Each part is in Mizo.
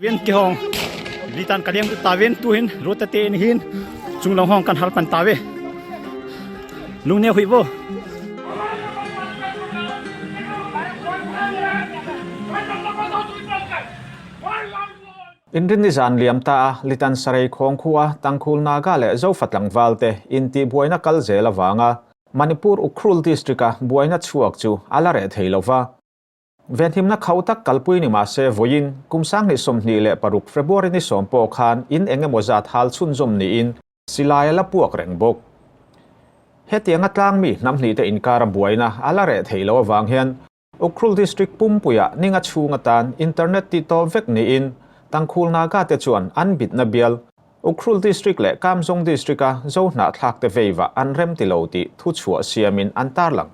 Ven ki hong litan ka leng ta ven tu hin rota te in hin chung long hong kan hal pan ta ve lung ne hui bo. Inrinni zan liam ta a Litan Sarei khawng khua Tangkhul Naga leh Zofa tlangval te intihbuaina kal zel avanga Manipur Ukhrul District-a buaina chhuak chu a la reh thei lova. Venhimna khauh tak kalpui ni mah se vawiin kum 2026 February ni sawm pawh khan in eng emaw zat hal chhunzawm niin silai a la puak reng bawk. Hetianga tlangmi hnam hnihte inkara buaina a la reh theih loh avang hian Ukhrul District pumpuiah ninga chhung atan internet tih tawp vek niin Tangkhul Naga te chuan an bitna bial Ukhrul District leh Kamzong District-a Zohnahthlakte veivah an remti lo tih thuchhuah siamin an tarlang.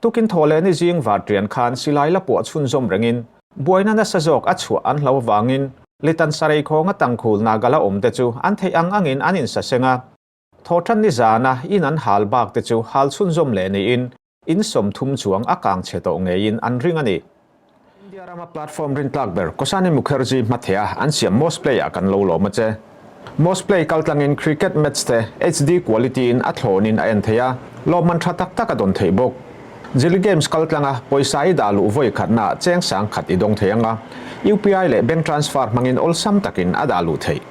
Tukin thaw leh ni zing var ṭian khan silai la puah chhunzawm rengin buaina nasa zawk a chhuah an hlo avangin Litan Sarei khawnga tangkhul Nagala awmte chu an theih ang angin an insaseng a. Thawhṭan ni zana in an hal bak te chu hal chhunzawm leh niin in 30 chuang a kang chhe tawh ngeiin an ring a ni. India rama platform rintlak ber Kosani Mukherjee hmatheh a an siam Mosplay ah kan lo lawm a che. Mosplay kaltlangin cricket match te HD quality in a thlawnin a en theih a, lawmman tha tak tak a dawn theih bawk. Jili Games kaltlanga pawisa i dah luh vawi khatna ah cheng sang khat i dawng thei ang a, UPI leh bank transfer hmangin awlsam takin a dah luh theih.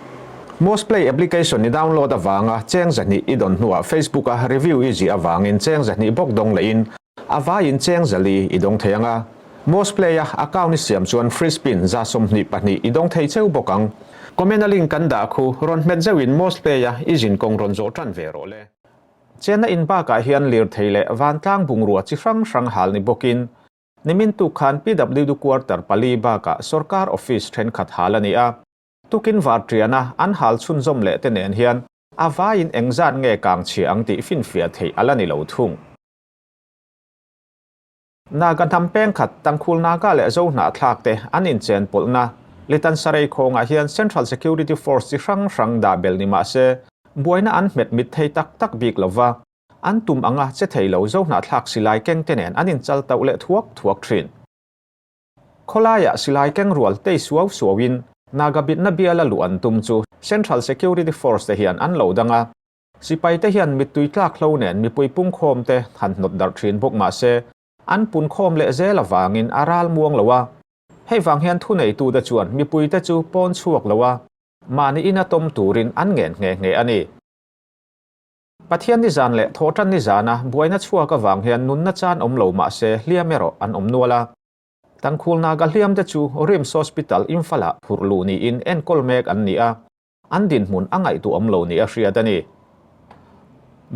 Mosplay application i download avanga cheng 200 i dawn hnuah Facebook a review i zih avangin cheng 200 bawk dawng lehin A vaiin cheng zali i dawng thei ang a, Mosplay-a account i siam chuan free spin 24 i dawng thei cheu bawk ang. Comment-a link kan dah khu rawn hmet zeuhin Mosplay-a i zinkawng rawn zawh tan ve rawh le. Chenna in bakah hian lirthei leh vantlang bungrua chi hrang hrang hal ni bawkin nimin tuk khan PWD quarter pali bakah sorkar office thenkhat hal a ni a, tukin varṭiana an hal chhunzawm leh te nen hian a vaiin engzat nge kang chhia ang tih finfiah theih a la ni lo thung. Naga hnam peng khat Tangkhul Naga leh Zo hnahthlak te an inchen pawlhna Litan Sarei khawngah hian Central Security Force chi hrang hrang dah bel ni mah se buaina an hmet mit thei tak tak bik lo va, an tum anga che thei lo Zo hnahthlak silai keng te nen an inchal tauh leh thuak thuak thin. Khawlaiah silai keng rual tei suau suauin Naga bitna biala luh an tum chu Central Security Force te hian an lo dang a, Sipai te hian mittui tlak hlo nen mipui pungkhawm te han hnawt darh thin bawk mah se, an punkhawm leh zel avangin a ral muang lo a. Hei vang hian thuneitute chuan mipui te chu pawn chhuak lo a, mahni ina tawm turin an ngen nghe nghe a ni. Pathian nizan leh thawhtan nizana buaina chhuak avang hian nunna chan awm lo mah se hliam erawh an awm nual a. Tangkhul Naga hliam te chu RIMS Hospital Imphal-ah phurh luh niin enkawl mek an ni a. An dinhmun a ngaihtuah awm lo nih a hriat a ni.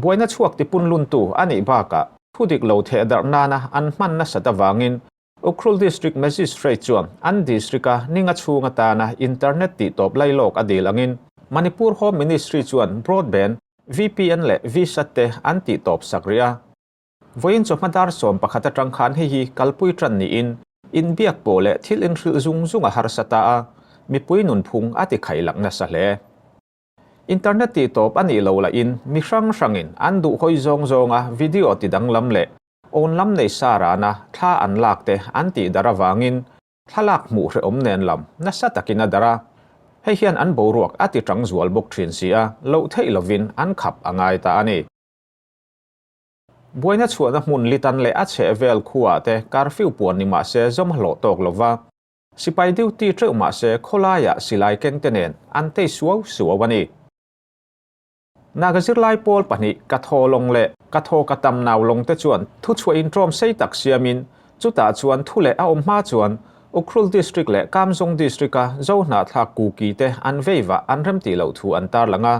Buaina chhuak tipunluntu a nih bakah thu dik lo theh darh nana an hman nasat avangin Ukhrul District Magistrate chuan an district-a ninga chhung atana internet tihtawp lailawk a dil angin Manipur Home Ministry chuan broadband, VPN leh VSAT te an tihtawp sak rih a. Vawiin chawhma dar 11 atang khan hei hi kalpui tan niin inbiak pawh leh thil inhrilh zung zung a harsa ta a, mipui nunphung a ti khailak nasa hle. Internet tih tawp a nih lo lahin mi hrang hrangin an duh hawi zawng zawnga video ti danglam leh awn lam nei sa rana thla an lak te an tih darh avangin thlalak hmuh hrehawm nen lam nasa takin a darh a, hei hian an boruak a ti tang zual bawk thin si a, loh theih lovin an khap a ngai ta a ni. Buaina chhuahna hmun Litan leh a chhehvel khuaah te curfew puan ni mah se zawm hlawh tawk lo va, sipai duty teuh mah se khawlaiah silai keng te nen an tei suau suau a ni. Naga zirlai pawl pahnih ka thaw lawng leh ka thaw ka tam nau lawng te chuan thuchhuah inṭawm sei tak siamin chutah chuan thu leh a awm hma chuan Ukhrul District leh Kamzong District-a Zohnahthlak Kuki te an veivah an remtih loh thu an tarlang a.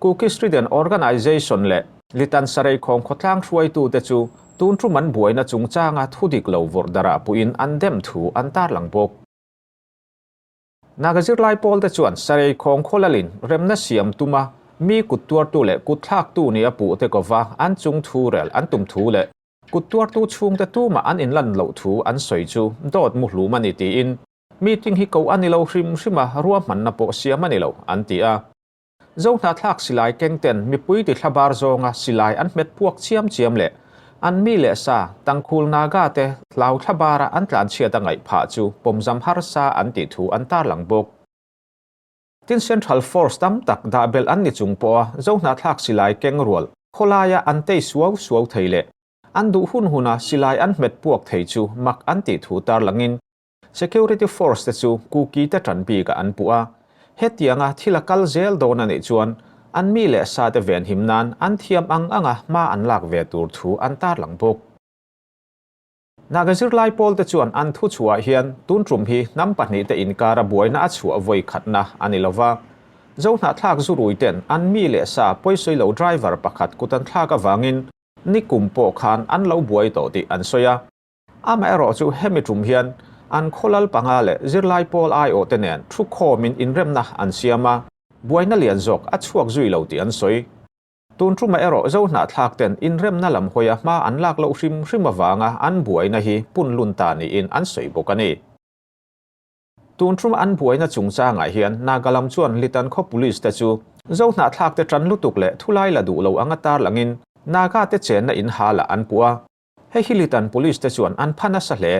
Kuki Student Organization leh Litan Sarei Khawng khawtlang hruaitute chu tun tum an buaina chungchanga thu dik lo vawrh darah puhin an dem thu an tarlang bawk. Naga zirlai pawlte chuan Sarei Khawng khawlalin remna siam tuma mi kut tuartu leh kut thlaktu nia puhte kova an chung thu rel an tum thu leh kut tuartu chhungte tumah an inlan loh thu an sawi chu dawt muhlum a ni tiin meeting hi koh a ni lo hrim hrim a, ruahmanna pawh siam a ni lo an ti a. Zohnahthlak silai keng ten mipui ti thlabar zawnga silai an hmet puak chiam chiam leh An mi leh sa, Tangkhul Naga te hlau thla bara an tlanchhiat a ngaih phah chu pawmzam harsa an tih thu an tarlang bawk. Tin Central Force tam tak dah belh an ni chung pawha Zohnahthlak silai keng rual khawlaia an tei suau suau thei leh an duh hun huna silai an hmet puak thei chu mak an tih thu tarlangin Security Force te chu Kuki te tan bikah an puh a, hetianga thil a kal zel dawn a nih chuan an mi leh sa te venhim nan an thiam ang anga hma an lak ve tur thu an tarlang bawk. Naga zirlai pawl te chuan an thu chhuah hian tun tum hi hnam pahnihte inkara buaina a chhuah vawi khatna a ni lova. Zohnahthlak zurui ten an mi leh sa pawisawi lo driver pakhat kut an thlak avangin nikum pawh khan an lo buai tawh tih an sawi a. Amaherawh chu hemi tum hian an khawlal panga leh zirlai pawl aiawh te nen thu khawmin inremna an siam a, buaina lian zawk a chhuak zui lo tih an sawi. Tun tumah erawh Zohnahthlak ten inremna lam hawia hma an lak loh hrim hrim avanga an buaina hi pun lun ta niin an sawi bawk a ni. Tun tum an buaina chungchangah hian Nagalam chuan Litan khaw police te chu Zohnahthlak te tan lutuk leh thulai la duh lo anga tarlangin Naga te chenna in halah an puh a, hei hi Litan police te chuan an pha nasa hle.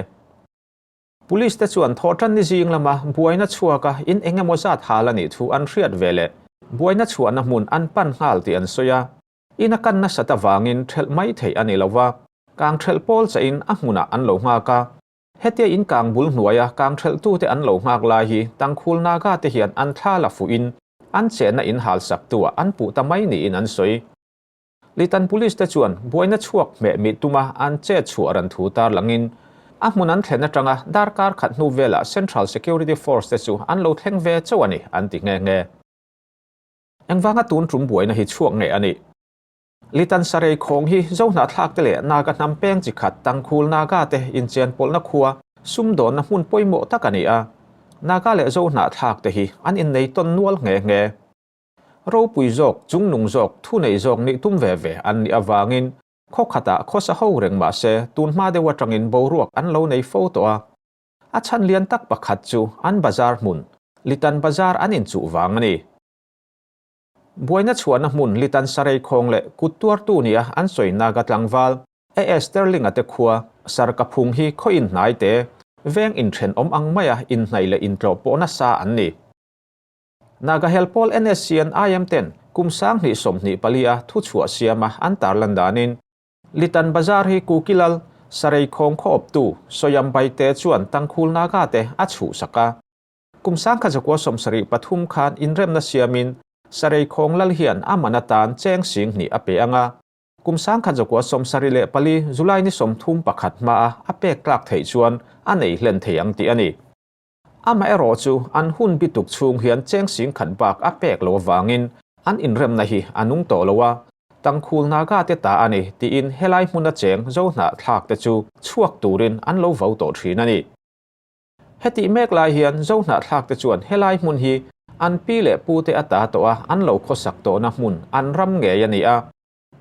Police te chuan thawhtanni zing lama buaina chhuaka in eng emaw zat hal a nih thu an hriat ve leh buaina chhuahna hmun an pan nghal tih an sawi a. In a kan nasat avangin thelh mai theih a ni lo va, kang thelh pawl chahin a hmunah an lo nghak a. Hetia in kang bul hnuaia kang thelhtute an lo nghak lai hi Tangkhul Naga te hian an thla la fuhin an chenna in hal saktuah an puh ta mai niin an sawi. Litan Police te chuan buaina chhuak hmeh mih tuma an chet chhuah ran thu tarlangin a hmun an thlen atanga darkar khat hnu velah Central Security Force te chu an lo thleng ve chauh a ni an ti nghe nghe. Engvanga tun tum buaina hi chhuak nge a nih? Litan Sarei khawng hi Zohnahthlak te leh Naga hnam peng chi khat Tangkhul Naga te inchen pawlhna khua sumdawnna hmun pawimawh tak a ni a. Naga leh Zohnahthlak te hi an innei tawn nual nghe nghe. Ropui zawk, chungnung zawk, thunei zawk nih tum ve ve an nih avangin khaw khatah khawsa ho reng mah se tun hma deuh atangin boruak an lo nei fo tawh a. A chhan lian tak pakhat chu an bazar hmun, Litan Bazar an inchuh vang a ni. Buaina chhuahna hmun Litan Sarei khawng leh kut tuartu nia an sawi Naga tlangval AS Sterling-a te khua Sarkaphung hi khaw inhnai te, veng inthenawm ang maia inhnaih leh intlawh pawh nasa an ni. Naga hel pawl NSC an IM ten kum 2024 a thuchhuah siama an tarlan danin Litan Bazar hi Kukilal, Sarei khawng khaw awptu Soyam Baite chuan Tangkhul Naga te a chhuhsak a. Kum 1973 khan inremna siamin Sarei khawng lal hian a man atan cheng 2000 a pe ang a. Kum 1974 July ni 31 hmaa a pek tlak theih chuan a nei hlen thei ang tih a ni. Amaherawh chu an hun bituk chhung hian cheng 10,000 bak a pek lo avangin an inremna hi a nung tawh lo a, Tangkhul Naga te ta a ni tiin helai hmuna cheng Zohnah thlak te chu chhuak turin an lo vo tawh thin a ni. Hetih mek lai hian Zohnah thlak te chuan helai hmun hi an pi leh pu te a ta tawh a, an lo khawsak tawhna hmun an ram ngei a ni a,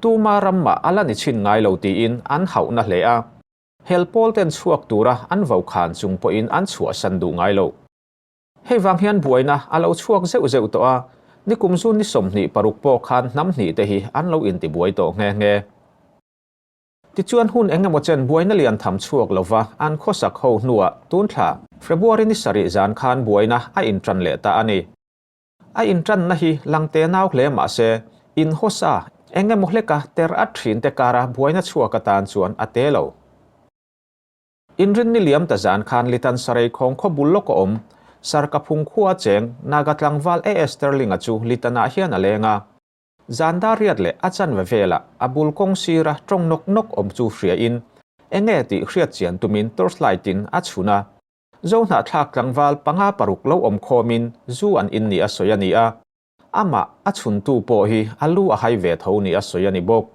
tuma ram mah a la ni chhin ngai lo tiin an hauhna hle a. Hel pawl ten chhuak tura an vo khan chung pawhin an chhuahsan duh ngai lo. Hei vang hian buaina a lo chhuak zeuh zeuh tawh a, nikum zun ni 26 pawh khan hnam hnih te hi an lo intibuai tawh nghe nghe. Tichuan hun eng emaw chen buaina lian tham chhuak lova an khawsak ho hnuah tun thla February ni sarih zan khan buaina a intan leh ta a ni. A intanna hi langte nau hle mah se, inhawsa eng emaw hleka ter at thin te kara buaina chhuak atan chuan a te lo. Inrinni liam ta zan khan Litan Sarei khawng khaw bul lawk a awm, Sarkaphung khua cheng Naga tlangval AS Sterling-a chu Litanah hian a leng a. Zan dar riat leh a chanve velah a bul kawng sira tawng nawk nawk awm chu hriain enge tih hriat chian tumin torchlight-in a chhun a. Zohnahthlak tlangval panga paruk lo awm khawmin zu an in ni a sawi a ni a, amah a chhuntu pawh hi a lu a hai ve tho ni a sawi a ni bawk.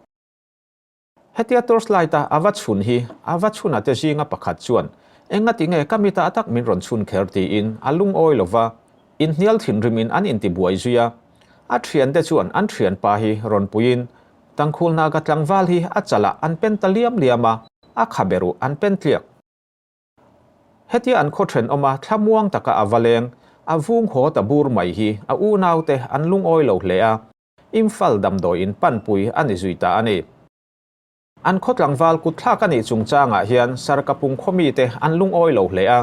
Hetia torchlight-a a va chhun hi a va chhuna te zinga pakhat chuan engati nge ka mitah tak min rawn chhun kher tiin a lungawi lo va, inhnial thinrimin an intibuai zui a. A thiante chuan an thianpa hi rawn puiin Tangkhul Naga tlangval hi a chalah an pen ta liam liam a, a khaberuh an pen tliak. Hetia an khaw thenawma thlamuang taka a va leng, a vung haw ta bur mai hi a unaute an lungawi lo hle a, Imphal damdawiin panpui a ni zui ta a ni. An khaw tlangval kutthlak a nih chungchangah hian Sarkapung khaw mite an lungawi lo hle a,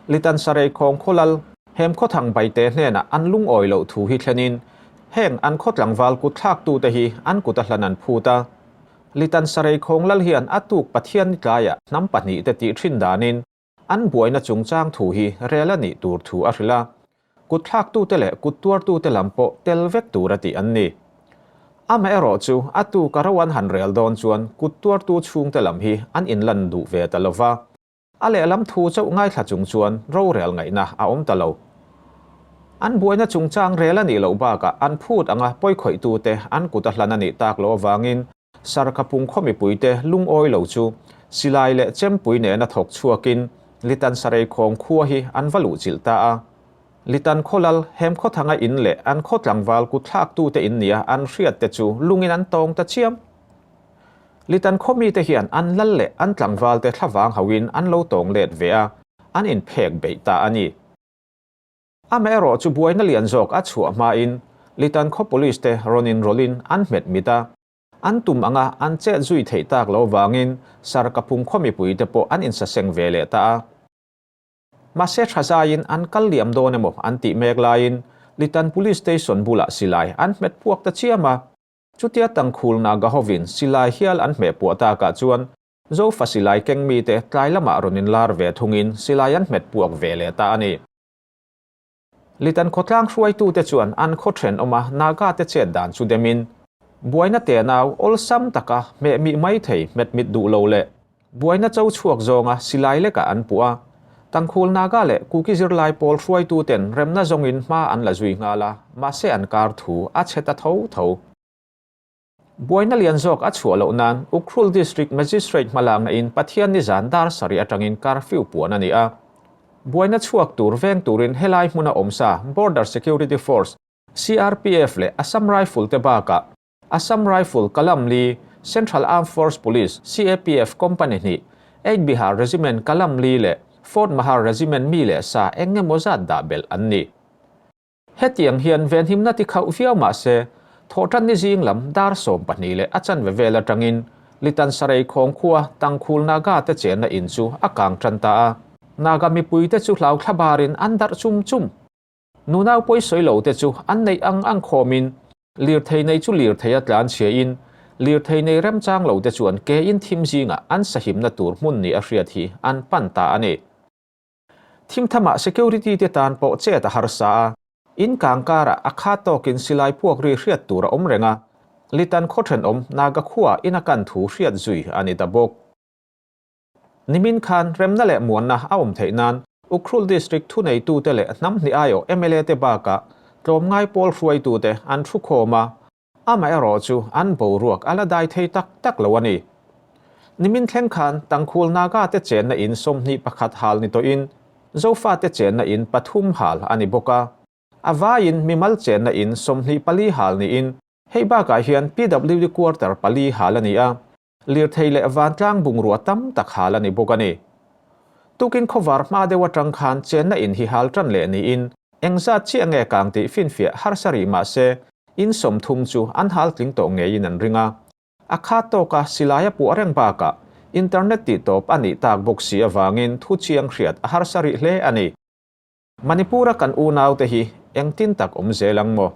Litan Sarei khawng khaw lal Hem Khawthang Baite hnenah an lungawi loh thu hi thlenin heng an khaw tlangval kutthlaktute hi an kut a hlan an phut a. Litan Sarei khawng lal hian a tuk Pathian ni tlaiah hnam pahnihte tih thin danin an buaina chungchang thu hi rel a nih tur thu a hrilh a. Kutthlaktute leh kuttuartute lam pawh tel vek tur a tih an ni. Amaherawhchu a tuka ro an han rel dawn chuan kuttuartu chhungte lam hi an inlan duh ve ta lova. A lehlam thu chauh ngaithla chung chuan rorel ngaihna a awm ta lo. An buaina chungchang rel a nih loh bakah an phut anga pawikhawih-tute an kut a hlan a nih tak loh avangin Sarkhapung khaw mipuite lungawi lo chu silai leh chempui nena thawk chhuakin Litan Sarei khawng khua hi an va luhchilh ta a. Litan khawlal hem khawthanga in leh an khaw tlangval kutthlaktute in nia an hriatte chu lungin an tawng ta chiam. Litan khaw mite hian an lal leh an tlangvalte thlavang hauhin an lo tawng let ve a, an inphek beih ta a ni. Amaherawh chu buaina lian zawk a chhuah hmain Litan khaw police te rawn inrawlhin an hmet mit a, an tum anga an chet zui theih tak lo vangin Sarkaphung khaw mipuite pawh an insaseng ve leh ta a. Mahse tha zaiin an kal liam dawn emaw an tih mek laiin Litan Police Station bulah silai an hmet puak ta chiam a. Chutia Tangkhul Naga hovin silai hial an hmeh puah takah chuan Zofa silai keng mite tlai lamah rawn inlar ve thungin silai an hmet puak ve leh ta a ni. Litan khawtlang hruaitute chuan an khaw thenawma Naga te chet dan chu demin, buaina tenau awlsam taka hmeh mih mai thei hmet mit duh lo leh buaina cho chhuak zawnga silai lekah an puh a. Tangkhul Naga leh Kuki zirlai pawl hruaituten remna zawngin hma an la zui nghal a, mahse an kar thu a chhe ta tho tho. Buaina lian zawk a chhuah loh nan Ukhrul District Magistrate hmalakna in Pathian nizan dar sarih atangin curfew puan a ni a. Buaina chhuak tur veng turin helai hmuna awmsa Border Security Force, CRPF leh Assam Rifle te bakah Assam Rifle Kalam Li, Central Armed Force Police, CAPF, Company hnih, Eight Bihar Regiment Kalam Li leh Fort Mahar Regiment mi leh sa eng emaw zat dah belh an ni. Hetiang hian venhimna ti khauh viau mah se, Thawhtanni zing lam dar 12 leh a chanve vel atangin Litan Sarei khawng khua Tangkhul Naga te chenna in chu a kang tan ta a. Naga mipuite chu hlau thla barin an darh chum chum. Nunau pawi sawi lo te chu an neih ang ang khawmin lirthei nei chu lirthei a tlan chhiain lirthei nei remchang lo te chuan ke in thim zingah an sahimna tur hmun ni a hriat hi an pan ta a ni. Thimthamah security te tan pawh chet a harsa a, in kang karah a khat tawkin silai puak ri hriat tur a awm reng a, Litan khaw thenawm Naga khuaa in a kan thu hriat zui a ni ta bawk. Nimin khan remna leh muanna a awm theih nan Ukhrul District thuneitute leh hnam hnih aiawh mla te bakah tlawmngai pawl hruaitute an thu khawm a, Amaherawh chu an boruak a la dai thei tak tak lo a ni. Nimin thleng khan Tangkhul Naga te chenna in 21 hal ni tawhin Zofa te chenna in pathum hal a ni bawk a. A vaiin mimal chenna in 24 hal niin hei bakah hian PWD quarter pali hal a ni a, lirthei leh vantlang bungrua tam tak hal a ni bawk a ni. Tukin khawvar hma deuh atang khan chenna in hi hal tan leh niin engzat chiah nge kang tih finfiah harsa rih mah se in 30 chu an hal tling tawh ngeiin an ring a. A khat tawka silai a puah reng bakah internet tih tawp a nih tak bawk si avangin thu chiang hriat a harsa rih hle a ni. Manipur-a kan unaute hi engtin tak awm zel ang maw?